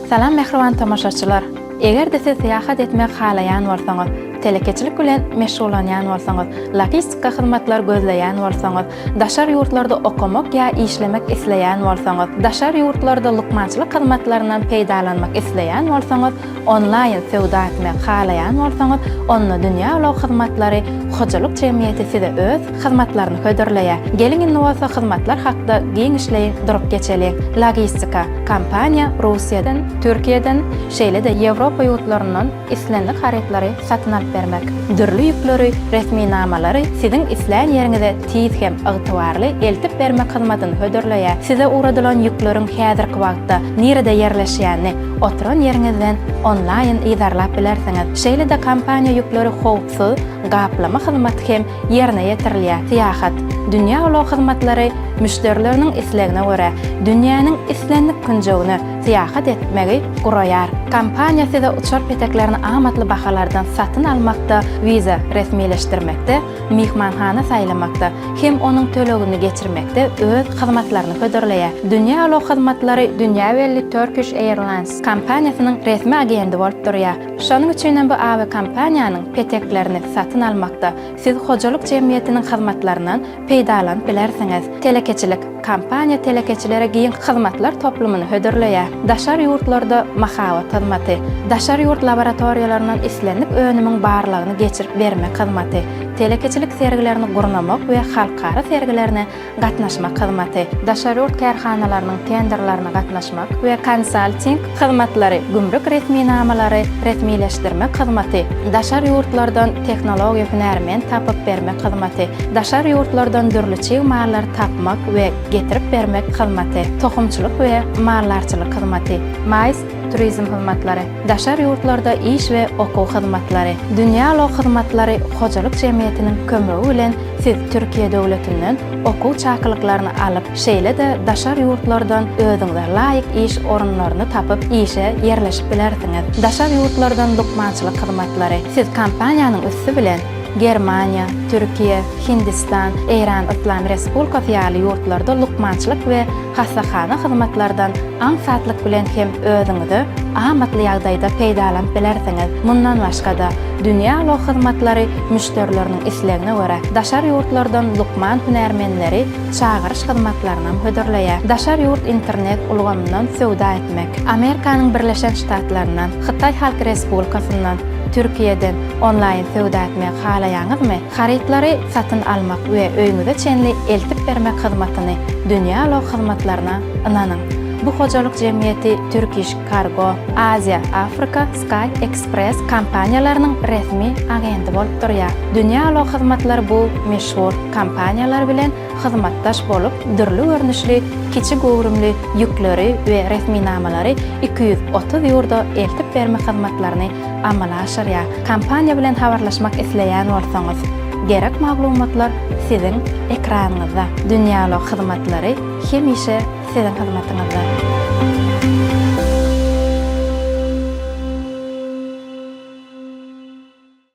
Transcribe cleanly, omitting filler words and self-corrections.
Salam mähriban tomaşaçylar! Eger-de siz syýahat etmegi halaýan bolsaňyz, telekeçilik bilen meşgullanýan bolsaňyz, logistika hyzmatlary gözleýän bolsaňyz, daşary ýurtlarda okamak ýa işlemek isleýän bolsaňyz, daşary ýurtlarda lukmançylyk hyzmatlaryndan peýdalanmak isleýän bolsaňyz, onlaýn söwda etmegi halaýan bolsaňyz, onda Dünýä Ulag Hyzmatlary hojalyk jemgyýeti size öz hyzmatlaryny hödürleýär. Geliň indi bolsa hyzmatlar hakda giňişleýin durup geçeliň. Logistika, kompaniýa Russiýadan, Türkiýeden, şeýle-de Ýewropa ýurtlaryndan islendik harytlary satyn alyp bermek. Dürli ýükleri, resminamalary siziň islän ýeriňize tiz hem ygtybarly eltip bermek hyzmatyny hödürleýär. Size ugradylan ýükleriň häzirki wagtda nirede ýerleşýänini oturan ýeriňizden onlaýn yzarlap bilersiňiz. Şeýle-de kompaniýa ýükleri howpsuz gaplama hyzmaty hem ýerine ýetirilýär. Syýahat, dünýä ulag hyzmatlary müşderileriniň islegine görä, dünýäniň islendik künjegine syýahat etmegi guraýar. Kompaniýa size uçar peteklerini amatly bahalardan satyn almakda, wiza resmileşdirmekde, myhmanhana saýlamakda hem onuň tölegini geçirmekde öz hyzmatlaryny hödürleýär. Dünýä ulag hyzmatlary dünýä belli Turkish Airlines kompaniýasynyň resmi agendi bolup durýar. Şonuň üçinem bu awiakompaniýanyň peteklerini satyn almakda siz hojalyk jemgyýetiniň hyzmatlaryndan peýdalanyp bilersiňiz. Telekeçilik, kompaniýa telekeçilere giň hyzmatlar toplumyny hödürleýär. Daşary ýurtlarda mahabat hyzmaty, daşary ýurt laboratoriýalaryndan islendik önümiň barlagyny geçirip bermek hyzmaty, telekeçilik sergilerini gurnamak we halkara sergilerine gatnaşmak hyzmaty, daşary ýurt kärhanalarynyň tenderlerine gatnaşmak we konsalting hyzmatlary, gümrük resminamalary resmileşdirmek hyzmaty, daşary ýurtlardan tehnologiýa hünärmen tapyp bermek hyzmaty, daşary ýurtlardan dürli çig mallary tapmak we getirip bermek hyzmaty, tohumçylyk we maldarçylyk hyzmaty, maýs turizm hyzmatlary, daşary ýurtlarda iş we okuw hyzmatlary, dünýä ulag hyzmatlary hojalyk jemgyýetiniň kömegi bilen Siz Türkiýe döwletinden okuw çakylyklaryny alyp, şeýle-de daşary ýurtlardan özüňize laýyk iş orunlaryny tapyp, işe ýerleşip bilersiňiz. Daşary ýurtlardan lukmançylyk hyzmatlary. Siz kompaniýanyň üsti bilen Germaniýa, Türkiýe, Hindistan, Eýran Yslam Respublikasy ýaly ýurtlarda lukmançylyk we hassahana hyzmatlardan aňsatlyk bilen hem özüňize amatly ýagdaýda peýdalanyp bilersiňiz. Mundan başga-da, Dünýä ulag hyzmatlary müşderileriniň islegine görä, daşary ýurtlardan lukman hünärmenleri çagyryş hyzmatlarynam hödürleýär. Daşary ýurt internet ulgamyndan söwda etmek. Amerikanyň Birleşen Ştatlaryndan, Hytaý Halk Respublikasyndan, Türkiýeden onlaýn söwda etmegi halaýaňyzmy? Harytlary satyn almak we öýüňize çenli eltip bermek hyzmatyny Dünýä ulag hyzmatlaryna ynanyň. Bu hojalyk jemgyýeti Turkish Cargo, Aziýa, Afrika, Sky Express kompaniýalarynyň resmi agenti bolup durýar. Dünýä ulag hyzmatlary bu meşhur kompaniýalar bilen hyzmatdaş bolup, dürli görnüşli kiçi göwrümli ýükleri we resminamalary 230 ýurda eltip bermek hyzmatlaryny amala aşyrýar. Kompaniýa bilen habarlaşmak isleýän bolsaňyz, gerek maglumatlar siziň ekranyňyzda. Dünýä ulag hyzmatlary hemişe siziň hyzmatyňyzda.